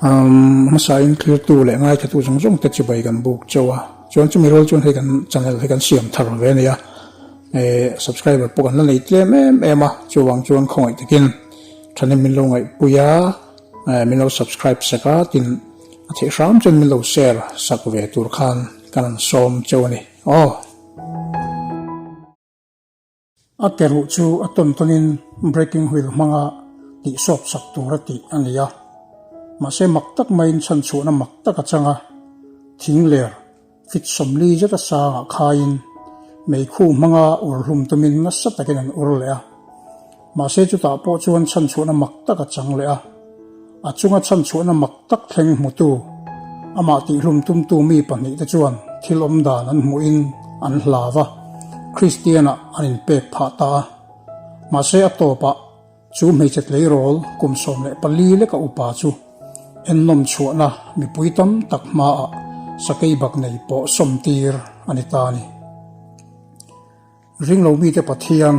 Um, hmasa in thlirtu leh ngaithatu zawng zawng te chibai kan buk chauh a. Chuan chumi rual chuan hei kan channel hi kan siam thar ve a nia. Eh, subscriber pawh kan la nei tlem em em a, chuvang chuan khawngaih takin thahnem min lo ngaihpui a, eh, min lo subscribe sak a, tin a theih hram chuan min lo share sak ve tur khan kan han sawm chauh a ni. Aw. A ke ruh chu a tawn tawnin breaking wheel hmanga tih sawp sak tur a tih a ni a. Mahse mak tak maiin chhanchhuahna mak tak a chang a, thing ler fit 40 zeta sangah khaiin meikhu hmanga ur hlum tumin nasa takin an ur leh a. Mahse chutah pawh chuan chhanchhuahna mak tak a chang leh a. A chunga chhanchhuahna mak tak thleng hmutu, amah tihhlum tumtu mi pahnihte chuan thil awm dan an hmuhin an hlau a, Kristianah an inpek phah ta a. Mahse a tawpah chu hmeichhe tleirawl kum 14 leka upa chu ennawm chhuahna mipui tam tak hmaah sakei bak nei pawh sawmtir a ni ta a ni. Ringlo mite Pathian,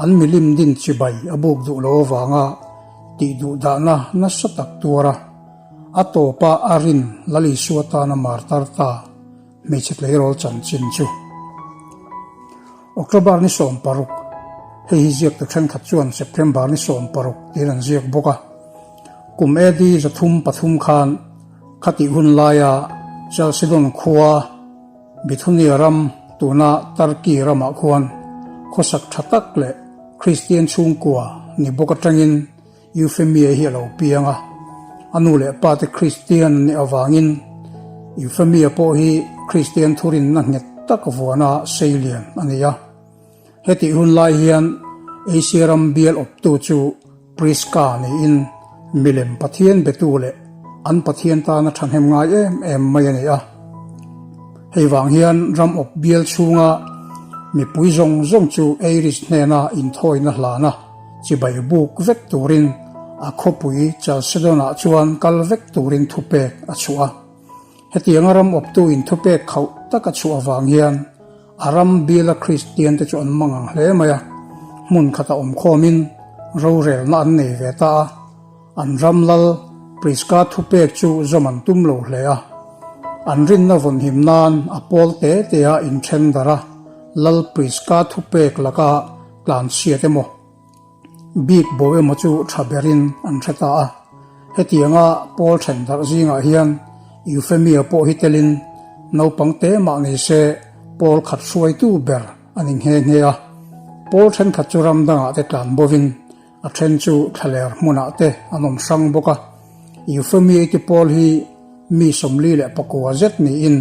an milim din chibai a buk duh lo avanga tih duh dahna nasa tak tuar a, a tawpa a rin Lal Isua tana martar ta hmeichhe tleirawl chanchin chu. October ni 16, hei hi ziaktu thenkhat chuan September ni 16 tiin an ziak bawk a, kum AD 303 khan khatih hun laia Chalcedon khua, Bithunia ram, tuna Turkey ramah khuan khawsak tha tak leh Kristian chhungkua ni bawk atangin Euphemia hi a lo piang a. A nu leh pa te Kristian an nih avangin Euphemia pawh hi Kristian thurinna nghet tak vuana seilian a ni a. Hetih hun lai hian Asia ram bial awptu chu Prisca niin milem Pathian betu leh an Pathian tana thahnem ngai em em mai a ni a. Hei vang hian ram awp bial chhunga mipui zawng zawng chu Eiris hnena inthawina hlana chibai buk vek turin a khawpui Chalcedon-ah chuan kal vek turin thupek a chhuah a. Hetianga ram awptu inthupek khauh tak a chhuah avang hian A ram biala Kristiante chu an mang ang hle mai a, hmun khata awm khawmin rorelna an nei ve ta a. An ram lal Prisca thupek chu zawm an tum lo hle a. An rinna vawnhim nan a pawl te te a inthen darh a, lal Prisca thupek laka tlanchhiat emaw, Bik bo emaw chu tha berin an hre ta a. Hetianga pawl then darh zingah hian Euphemia pawh hi telin naupang te mah ni se pawl khat hruaitu ber a ni nghe nghe a. Pawl thenkhat chu ram dangah te tlan bovin a then chu thlaler hmunah te an awm hrang bawk a. Euphemia te pawl hi mi 49 zet niin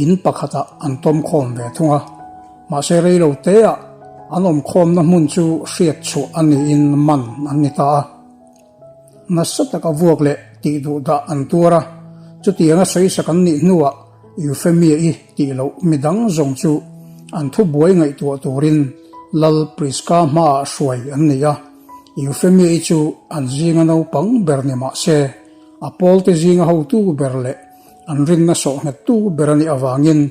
In pakhatah an tawm khawm ve thung a, mahse reilo teah an awm khawmna hmun chu hriat chhuah a niin man an ni ta a. Nasa taka vuak leh tih duh dah an tuar a, chutianga sawisak an nih hnuah Euphemia-i tih loh midang zawng chu an thubuai ngaihtuah turin Lal Prisca hmaah hruai an ni a, Euphemia-i chu an zinga naupang ber ni mahse a pawlte zinga hotu ber leh An rinna sawh nghettu ber a nih avangin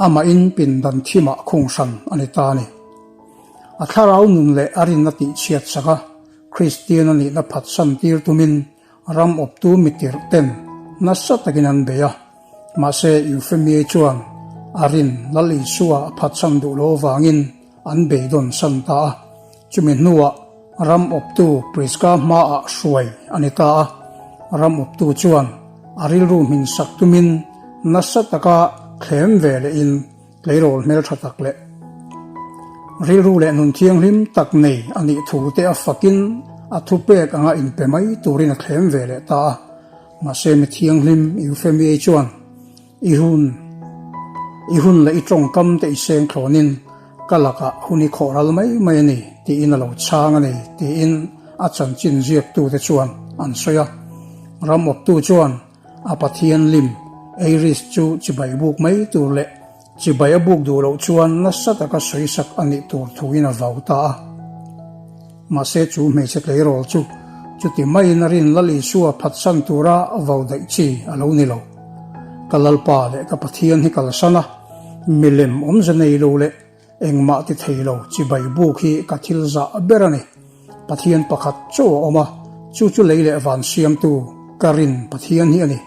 amahin pindan thimah khung hran a ni ta a ni. A thlarau nun leh a rinna tihchhiat sak a, Kristian a nihna phatsan tir tumin ram awptu mitirh ten nasa takin an bei a. Mahse Euphemiei chuan a rin Lal Isua a phatsan duh lo avangin an beidawn san ta a. Chumi hnuah ram awptu Prisca hmaah hruai a ni ta a, ram awptu chuan a rilru hmin sak tumin nasa taka thlem ve lehin tleirawl hmeltha tak leh rilru leh nun thianghlim tak nei a nih thu te a fakin a thupek anga inpe mai turin a thlem ve leh ta a. Mahse mi thianghlim Euphemiei chuan I hun, i hun leh i tawngkam te i seng thlawnin ka lakah hun i khawh ral mai mai a ni tiin a lo chhang a ni tiin a chanchin ziaktute chuan an sawi a. Ram awptu chuan a Pathian lim Eiris chu chibai buk mai tur leh chibai a buk duh loh chuan nasa taka sawisak a nih tur thuin a vau ta a. Mahse chu hmeichhe tleirawl chu chuti maiin a rin Lal Isua phatsan tura vau daih chi a lo ni lo. Ka Lalpa leh ka Pathian hi kalsan a, milem awmze nei lo leh. Engmah ti thei lo, chibai buk hi ka thil zah ber a ni. Pathian pakhat chauh a awm a, chu chu lei leh van siamtu ka rin Pathian hi a ni.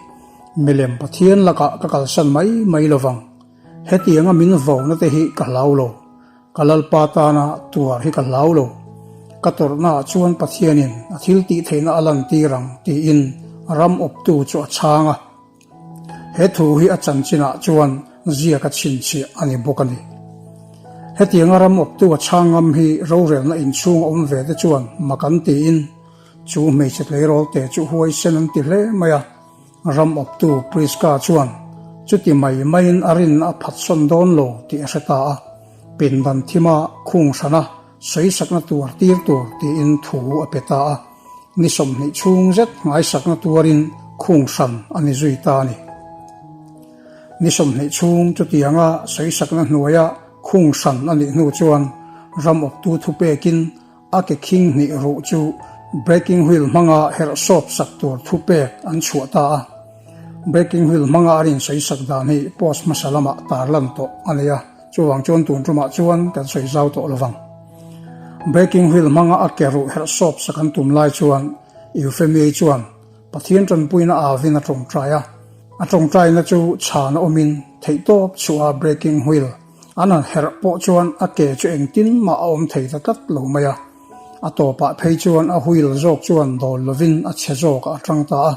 Milem Pathian lakah ka kalsan mai mai lovang. Hetianga min vauna te hi ka hlau lo. Ka Lalpa tana tuar hi ka hlau lo. Ka tawrhnaah chuan Pathianin a thil tih theihna a lantir ang tiin ram awptu chu a chhang a. He thu hi a chanchinah chuan ziak a chhinchhiah a ni bawk a ni. Hetianga ram awptu a chhang ngam hi rorelna inchhung a awm ve te chuan mak an tiin chu hmeichhe tleirawl te chu huaisen an ti hle mai a. Ram awptu Prisca chuan chuti mai maiin a rinna a phatsawn dawn lo tih a hre ta a, pindan thima khung hrana sawisakna tuar tir tur tiin thu a pe ta a. Ni 20 chhung zet ngaisakna tuarin khung hran a ni zui ta a ni. Ni 20 chhung chutianga sawisakna hnuaia khung hran a nih hnu chuan ram awptu thupekin a ke khing hnih ruh chu breaking wheel hmanga herh sawp sak tur thupek an chhuah ta a. Breaking wheel hmanga a rinsawisak dan hi post hmasa lamah tarlan tawh a nei a. Chuvang chuan tun tumah chuan kan sawi zau tawh lovang. Breaking wheel hmanga a ke ruh herh sawp sak an tum lai chuan Euphemia-i chuan Pathian tanpuina avin a tawngtai a. A tawngtaina chu chhan a awmin theihtawp chhuah a breaking wheel an han herh pawh chuan a ke chu engtin mah a awm thei ta tlat lo mai a. A tawpah phei chuan a wheel zawk chuan dawl lovin a chhe zawkah a tang ta a.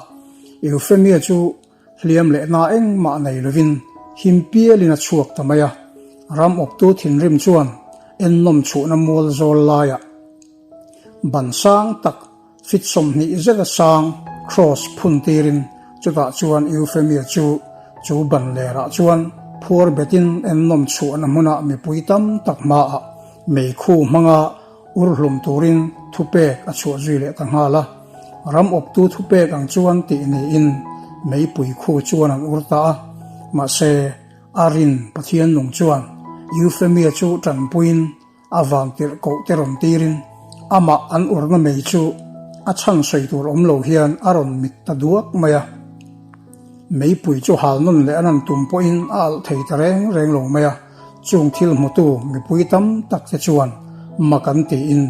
Euphemia chu Hliam leh na engmah nei lovin him pialin a chhuak ta mai a, ram awptu thinrim chuan ennawm chhuhna mual zawl laiah ban sang tak fit 20 zeta sang cross phun tirin chutah chuan Euphemia chu chu ban lerah chuan phuar betin ennawm chhuahna hmunah mipui tam tak hmaah meikhu hmanga Ur hlum turin thupek a chhuah zui leh ta nghal a, ram awptu thupek ang chuan tih niin meipui khu chuan an ur ta a. Mahse, a rin Pathian nung chuan Euphemia chu tanpuiin a vantirh koh te rawn tirin amah an urna mei chu a chhan sawi tur awm lo hian a rawn mit ta duak mai a. Meipui chu hal nawn leh an han tum pawhin a alh thei ta reng reng lo mai a. Chung thil hmutu mipui tam tak te chuan mak an tiin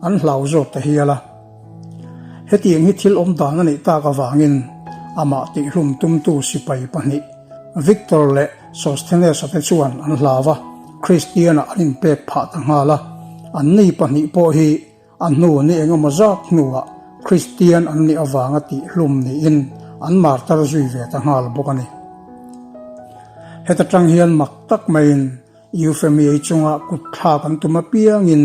an hlau zawk ta hial a. Hetiang hi thil awm dan a nih tak avangin amah tihhlum tumtu sipai pahnih Victor leh Sosthenes-a te chuan an hlau a, Kristian-ah an inpek phah ta nghal a. Anni pahnih pawh hi A hnu ni engemaw zat hnuah Kristian an nih avanga tihhlum niin an martar zui ve ta nghal bawk a ni. Heta tang hian mak tak maiin Euphemia-i chunga kut thlak an tum apiangin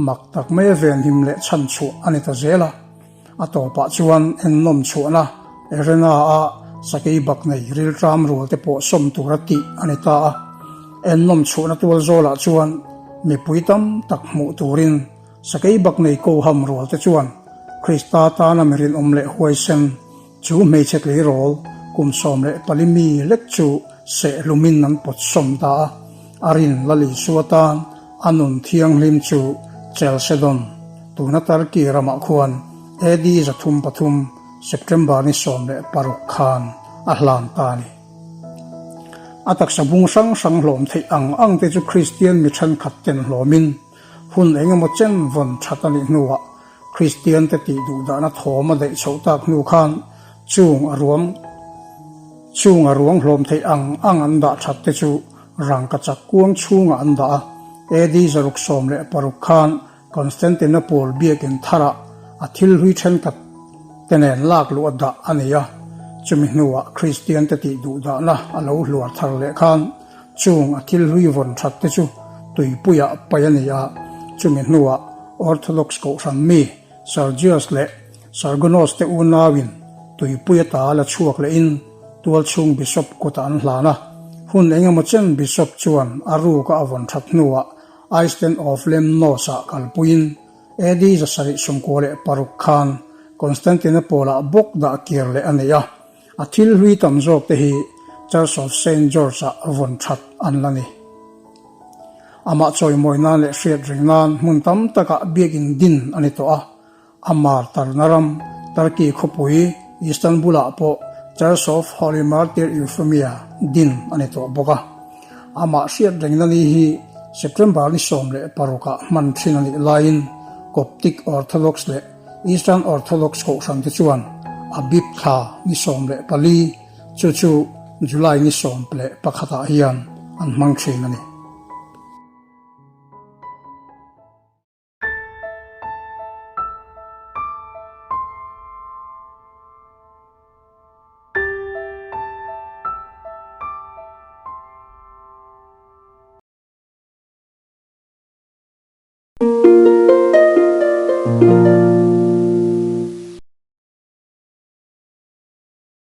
mak tak maia venhim leh chhanchhuah a ni ta zel a. A tawpah chuan ennawm chhuahna Arena-a sakei bak nei rilṭam rual te pawh sawm tura tih a ni ta a. Ennawm chhuahna tual zawlah chuan mipui tam tak hmuh turin Sakei bak nei ko ham rual te chuan Krista tana mi rinawm leh huaisen chu hmeichhe tleirawl kum 14 mi lek chu sehlumin an pawt sawm ta a, a rin Lal Isua tan a nun thianghlim chu Chalcedon, tuna Turkey ramah khuan AD 303, September ni 16 khan a hlan ta a ni. A taksa bung hrang hrang hlawm theih ang ang te chu Kristian mi thenkhat ten hlawmin, Hun eng emaw chen vawn that a nih hnuah Kristiante tih duhdahna thawm a daih chhoh tak hnu khan chung a ruang chung a ruang hlawm theih ang ang an dah that te chu rangkachak kuang chhungah an dah a. AD 616 khan Constantinople biakin tharah a thil hlui thenkhat te nen lak luh a dah a ni a. Chumi hnuah Kristiante tih duhdahna a lo hluar thar leh khan Chung a thil hlui vawn that te chu tuipuiah paih a ni a, chumi hnuah Orthodox kohhran mi Sergius leh Sargonos te unauin tuipui ata la chhuak lehin tualchhung bishop kutah an hlan a. Hun engemaw chen bishop chuan a ruka a vawn that hnuah Island of Lemnos-ah kalpuiin AD 796 khan Constantinople-ah bawk dah kir leh a nei a. A thil hlui tam zawk te hi Church of Saint George-ah vawn that an la ni. Amah chawimawi nan leh hriat reng nan hmun tam takah biakinn din a ni tawh a, a martarna ram Turkey khawpui Istanbul-ah pawh Church of Holy Martyr Euphemia din a ni tawh bawk a. Amah hriat rengna ni hi September ni 16 ah hman thin a nih laiin Coptic Orthodox leh Eastern Orthodox kohhran te chuan Abib thla ni 14 chu chu July ni 11 ah hian an hmang thin a ni.